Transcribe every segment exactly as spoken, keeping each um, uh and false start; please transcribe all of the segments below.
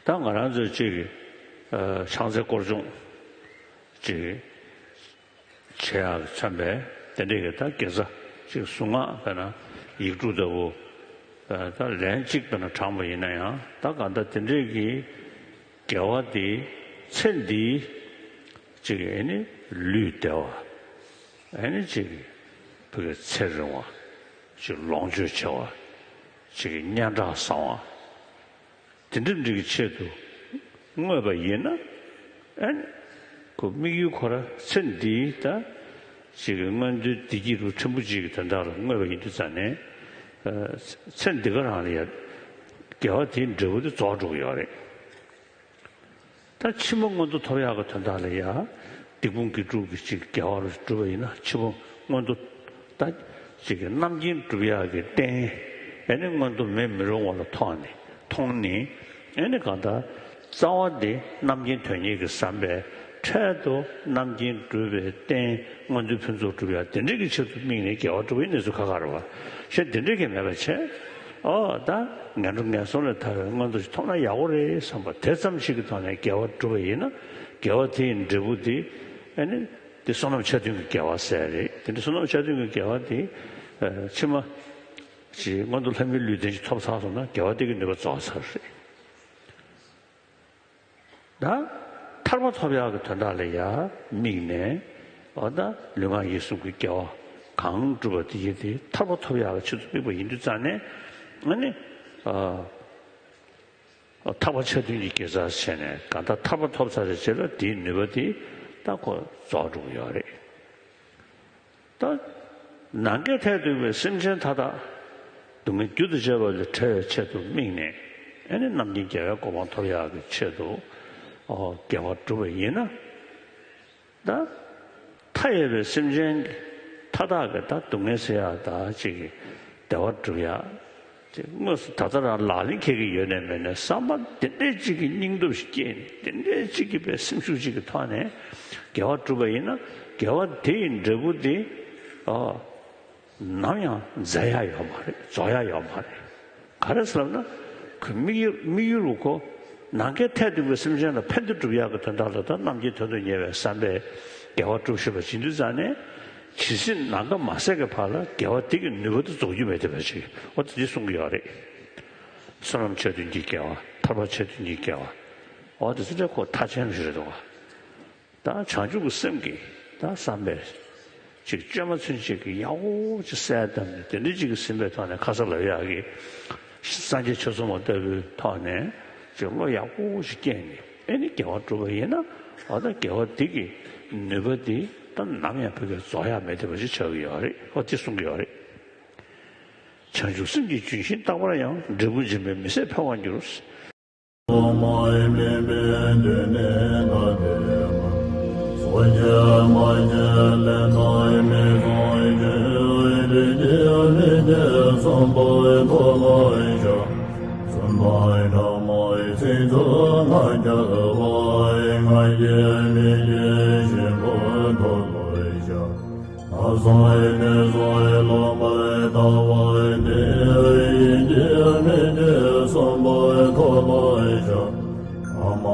ད་ང་རང་ཚོས་ཅིག་ཨ་ཕྱག་འཚལ་སྐོར་སྦྱོང་ཅིག་བྱེད་ཡག་འཚམས་པས་དེ་འདྲས་ཀྱི་ད་དགེ་རྩ་ཅིག་གཟུངས་སྔགས་དཔེར་ན་ཡིག་དྲུག་ལྟ་བུ་ད་ལན་གཅིག་དཔེར་ན་བགྲངས་པ་ཡིན་ན་ཡང་ད་གང་ལྟར་དེ་འདྲས་ཀྱི་དགེ་བ་དེ་ཚེ་འདིའི་ཅིག་ཨེ་ནི་ལུས་བདེ་བ་ཨེ་ནི་ཅིག་བོད་ཀྱི་ཚེ་རིང་བ་ཅིག་ལོངས་སྤྱོད་ཆེ་བ་ཅིག་སྙན་གྲགས་བཟང་བ། དེ་འདྲ་འདྲ་གི་ཆེད་དུ་བསྔོས་པ་ཡིན་ན། ཨ་ནི་ཁོ་དམིགས་ཡུལ་ཁོ་ར་ཚེ་འདིའི་ད་ཅིག་གི་མངོན་མཐོའི་བདེ་སྐྱིད་རུ་ཕྲན་བུ་གཅིག་གི་དོན་དག་ལ་བསྔོས་པ་ཡིན་དུས་ཙང་ནས་ཨ་ཚེ་འདི་ག་རང་ལ་ཡང་དགེ་བ་དེའི་འབྲས་བུ་དེ་རྫོགས་འགྲོ་གི་ཡོད་རེད། ད་ཕྱི་མ་མངོན་མཐོ་ཐོབ་ཡག་གི་དོན་དག་ལ་ཡང་སྡིག་སྤོང་དགེ་སྒྲུབ་ཀྱི་ཅིག་དགེ་བ་རུ་བསྒྲུབས་པ་ཡིན་ན་ཕྱི་མ་མངོན་མཐོ་ད་ཅིག་གི་རྣམ་མཁྱེན་སྒྲུབ་ཡག་གི་རྟེན་ཨེ་ནི་མངོན་མཐོ་མེད་མི་རུང་བ་ལ་མཐོང་ནས་མཐོང་ནས་ཨེ་ནི་གང་ལྟར་རྩ་བ་འདི་རྣམ་མཁྱེན་དོན་གཉེར་གྱི་བསམ་པས་འཕྲལ་དུ་རྣམ་མཁྱེན་སྒྲུབ་པའི་རྟེན་མངོན་མཐོའི་ཕུན་ཚོགས་སྒྲུབ་ཡག་དེ་འདྲ་གི་ཆེད་དུ་དམིགས་ནས་དགེ་བ་སྒྲུབ་པའི་གནས་ཚུལ་ཁ་ཁ་རེད་བ། གཞན་དེ་འདྲ་གི་མེད་པ་བྱས། ཨོ་ད་ངན་འགྲོ་ངན་སོང་ལས་ཐར་བའི་མངོན་མཐོ་ཞིག་ཐོབ་ན་ཡག་པོ་རེད་བསམ་པ་དེ་ཙམ་ཞིག་གི་ཐོག་ནས་དགེ་བ་བསྒྲུབས་པ་ཡིན་ན་དགེ་བ་དེ་ཡི་འབྲས་བུ་དེ་ཨ་ནི་དེ་བསོད་ནམས་ཆ་མཐུན་གྱི་དགེ་བ་ཟེར་རེད། དེ་འདྲ་བསོད་ནམས་ཆ་མཐུན་གྱི་དགེ་བ་དེ་ཕྱི་མ་ཞིག་མངོན་མཐོ་ལྷ་མིའི་ལུས་རྟེན་ཞིག་ཐོབ་ཚར་སོང་ན་དགེ་བ་དེ་གི་ནུས་པ་རྫོགས་ཚར་རེད། ད་ཐར་པ་ཐོབ་ཡག་གི་དོན་དག་ལ་ཡང་དམིགས་ནས་འོ་ད་ལུས་ངག་ཡིད་གསུམ་གྱི་དགེ་བ་གང་བསྒྲུབས་པ་དེ་ཡིན་ཏེ་ཐར་པ་ཐོབ་ཡག་གི་ཆེད་དུ་དམིགས་པ་ཡིན་དུས་ཙང་ནས་ཨ་ནི་ཨ་ཐར་པ་ཆ་མཐུན་གྱི་དགེ་རྩ་བྱས་ནས་གང་ལྟར་ཐར་པ་ཐོབ་ཚར་བའི་རྗེས་ལ་དེའི་ནུས་པ་དེ་ད་ཁོ་རྫོགས་འགྲོ་གི་ཡོད་རེད། ད་ནམ་མཁའི་མཐས་གཏུགས་པའི་སེམས་ཅན་མཐའ་དག་སྡུག་བསྔལ་རྒྱུ་དང་བཅས་པ་ལས་བྲལ་བའི་ཆེད་དུ་དམིགས་ནས་ཨ་ནི་རྣམ་མཁྱེན་རྒྱལ་བའི་གོ་འཕང་ཐོབ་ཡག་གི་ཆེད་དུ་ཨོ་དགེ་བ་བསྒྲུབས་པ་ཡིན་ན། ད་མཐའ་ཡས་པའི་སེམས་ཅན་མཐའ་དག་གི་ད་སྡུག་བསྔལ་སེལ་ཡག་ད་ཅིག་གི་བདེ་བ་སྒྲུབ་ཡག་དེ་དངོས་སུ་ད་ལྟ་རང་ལག་ལེན་འཁེལ་གྱི་ཡོད་ནའི་མེད་ནའི་བསམ་པ་དེ་འདྲས་ཅིག་གི་སྙིང་སྟོབས་ཤིག་སྐྱེས་ནས་དེ་འདྲས་ཅིག་གི་པའི་སེམས་ཤུགས་ཅིག་གི་ཐོག་ནས་དགེ་བ་བསྒྲུབས་པ་ཡིན་ན་དགེ་བ་དེ་ཡི་འབྲས་བུ་དེ་ཨ་ནམ་ཡང་འཛད་ཡག་ཡོད་མ་རེད། རྫོགས་ཡག་ཡོད་མ་རེད། ག་རེ་ཟེར་ལབ་ན་ཁོའི་དམིགས་ཡུལ་དམིགས་ཡུལ་རུ་ཁོ་ནམ་མཁའི་མཐས་གཏུགས་པའི་སེམས་ཅན་ལ་ཕན་བདེ་སྒྲུབ་ཡག་གི་དོན་དག་ལ་ད་རྣམ་མཁྱེན་དོན་དུ་གཉེར་བའི་བསམ་པས་དགེ་བ་སྒྲུབ་ཤེས་པ་བྱེད་དུས་ཙང་ནས་ཇི་སྲིད་ནམ་མཁའ་མ་ཟད་ཀྱི་བར་ལ་དགེ་བ་དེ་གི་ནུས་པ་དེ་རྫོགས་རྒྱུ་མེད་བསྡད་པ་ཅིག་འོ་དེ་འདི་གསུང་གི་ཡོད་རེད། བསོད་ནམས་ཆ་མཐུན་གྱི་དགེ་བ་ཐར་པ་ཆ་མཐུན་གྱི་དགེ་བ་འོ་དེ་ཚོ་འདྲ་ཁོ་མཐའ་ཅན་ཞིག་རེད་འདུག་ག་ད་བྱང་ཆུབ་ཀྱི་སེམས་ཀྱིས་ད་བསམ་པས་ཅིག་བཅོས་མ་ཚུན་ཆད་ཀྱི་ཡག་པོ་ཅིག་གསལ་བཏབ་ནས་དེ་འདྲ་ཅིག་གི་ཟིན་པའི་ཐོག་ནས་ཁ་ས་ལབ་ཡག་གི་སངས་རྒྱས་ཆོས་ཚོགས་མ་ལྟ་བུའི་ཐོག་ནས་ཅིག་བློ་ཡག་པོ་ཞིག་སྐྱེས་ནས་ཨེ་ནི་དགེ་བ་བསྒྲུབས་པ་ཡིན་ན་འོ་ད་དགེ་བ་འདི་གི་ནུས་པ་འདི་ད་ནམ་ཡང་བོད་ཀྱི་རྫོགས་ཡག་མེད་བསྡད་པ་ཞིག་ཆགས་ཀྱི་ཡོད་རེད། ཨོ་དེ་གསུང་གི་ཡོད་རེད། བྱང་ཆུབ་སེམས་ཀྱི་ལྗོན་ཤིང་རྟག་པར་ཡང་། འབྲས་བུ་འབྱིན་པའི་མི་ཟད་འཕེལ་བར་འགྱུར། ཨ་སང་ནི་སོ་ལོ་པ་ད་བ་དེ་ཡིན་གྱི་མི་དེ་སོང་པ་ཐོ་ལོ་ཤ། ཨ་མ་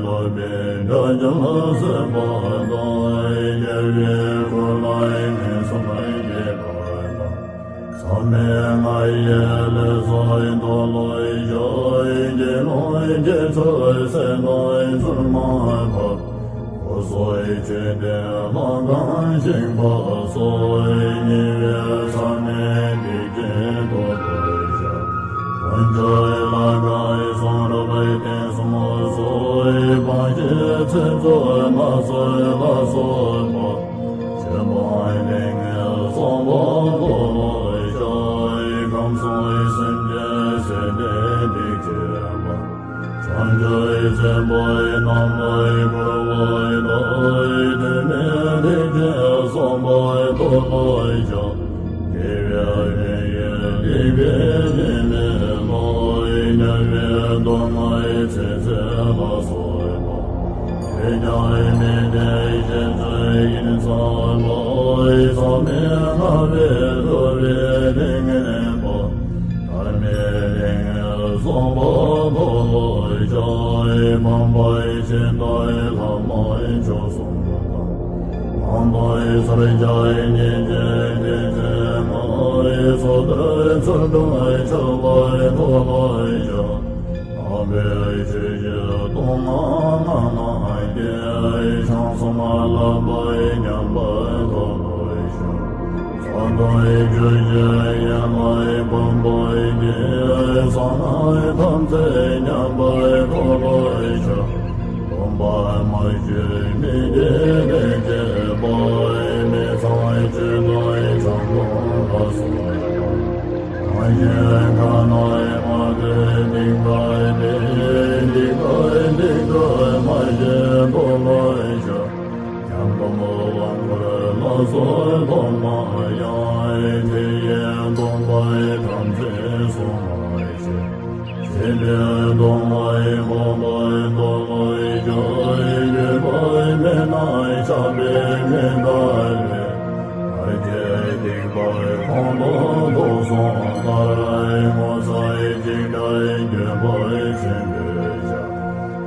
ལོ་པའི་འདྲ་ཅང་སེམས་པ་དང་རྒྱལ་བའི་ཁོ་ལ་ངན་སོང་སྐྱེ་བ་དང་། ས་མེ་ང་ཡེ་ལེ་སོ་ཐོ་ལོ་ཤ་ཡིན་གྱི་ལོ་ཡིན་གྱི་ཚོད་སེ་ནོ་ཚུར་མ་བབ། ཨོ་སོའི་ཆོས་དེ་ལ་གང་ཞིག་པ་སོའི་ཉེ་བའི་ས་ནས་འདི་སྐད་དུ་བོས་ཤག །འོན་ཀྱང་ལ་གའི་གསུང་རབ་པའི་རྟེན་གསུམ་སོའི་བང་ཞིག་ཚེ་ཚོད་མ་སོའི་ལ་སོགས་པ། ཆོས་པ་ལས་ངན་སོང་པ་ལོ་ལོ་ཤ་ཡི་ཁམས་སོའི་སེམས་ཅན་སེ་དེ་འདི་སྐད་པ། བྱང་ཆུབ་སེམས་དཔའི་རྣམ་པར་འཁོར་བ་དག་དུས་མེད་ལས་ཀྱི་བསམ་པ་རྟོགས་པར་བྱ། དགེ་བའི་ཕན་ཡོན་སྡིག་པའི་ཉེས་དམིགས་ལ་དམྱལ་བའི་སྡུག་བསྔལ་ཚེ་ཚད་ལ་སོགས་པ། དེ་ཀྱང་མི་བདེན་ཞེན་ཚུལ་ཡིན་ཙམ་པ། ཟག་མེད་ལྔ་པའི་སྒྲུབ་པའི་ཏིང་ངེ་འཛིན། ཐར་པའི་ལས་ངན་སོང་པ་ལོ་ལོ་ ཕྱག་འཕགས་པའི་ཤིང་རྟའི་ལྷ་མོ་མཆོག་གསུམ་དང་། དམ་པའི་ས་སྐྱ་ཉིད་ཀྱི་སྐྱེ་མཆེད་ལྔའི་ས་མཐོའི་ཚུལ་དང་ཆགས་པའི་འཁོར་ལོ་བཞི། དམ་པའི་ཆོས་བཞི་སྟོང་ལྔ་སྣང་བ་བརྒྱད་ཀྱི་ཞིང་གསུམ་ལ་བབས་པའི་མཉམ་པའི་འཁོར་ལོ་བཞི། ས་དང་ཆུ་བཞི་ཡན་ལག་ཕུང་པོ་བརྒྱད་གསང་སྔགས་ཐམས་ཅད་མཉམ་པའི་འཁོར་ལོ་བཞི། སྟོང་པ་མ་བཅོས་མི་སྐྱེ་མི་སྐྱེ་བ་མི་ཚངས་སྤྱོད་དང་ཆང་འཐུང་ལ་སོགས་པ། རང་གཞན་ཁ་ན་མ་ཐོས་གཏིང་ཐོས་ཏེ། གཏིང་ཐོས་གཏིང་ཐོས་མ་སྐྱེས་འཁོར་ལོ་བཞི། ཉམས་པ་མོ་ལོངས་སྐུ་ལ་སོགས་ཐོག་མ་ཡང་དེ་ཡི་སྟོང་པའི་དམ་ཚིག་སྲུང་བར་བྱེད། ཞི་བདེ་སྟོང་པའི་འཕགས་པའི་མཐོ་ལོ་བརྒྱ། བརྒྱུད་པའི་མི་རྣམས་ཆགས་པས་མི་འདའ་བའི། བར་ཆད་སྡིག་པའི་ཁོང་དུ་དུག་གསུམ་ལྟར། ངོ་མཚར་འཇིགས་སྐྲག་འགྱོད་པ་ཆེན་པོས་བཤགས།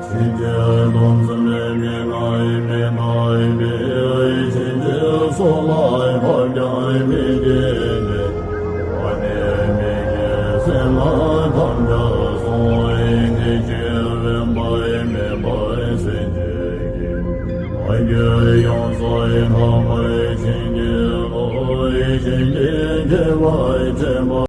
ཕྱིན་ཆད་སྡོམ་བརྩོན་མི་ནག་མི་འདའ་བའི། ཕྱིན་ཆད་སྲོག་ལ་བབ་ཀྱང་མི་སྐྱེ་བའི། བ་དན་མི་སྐྱེ་སེམས་ལ་དམ་བཅའ་སྲུང་བའི། གནས་བཅུ་དབེན་པ་མེད་པར་སེམས་བསྐྱེད་ཀྱིས། མ་གྱུར་ཡོངས་སུ་དག་པར་བྱིན་གྱིས་རློབས། བྱིན་གྱིས་བརླབས་པའི་ཕྲིན་པ་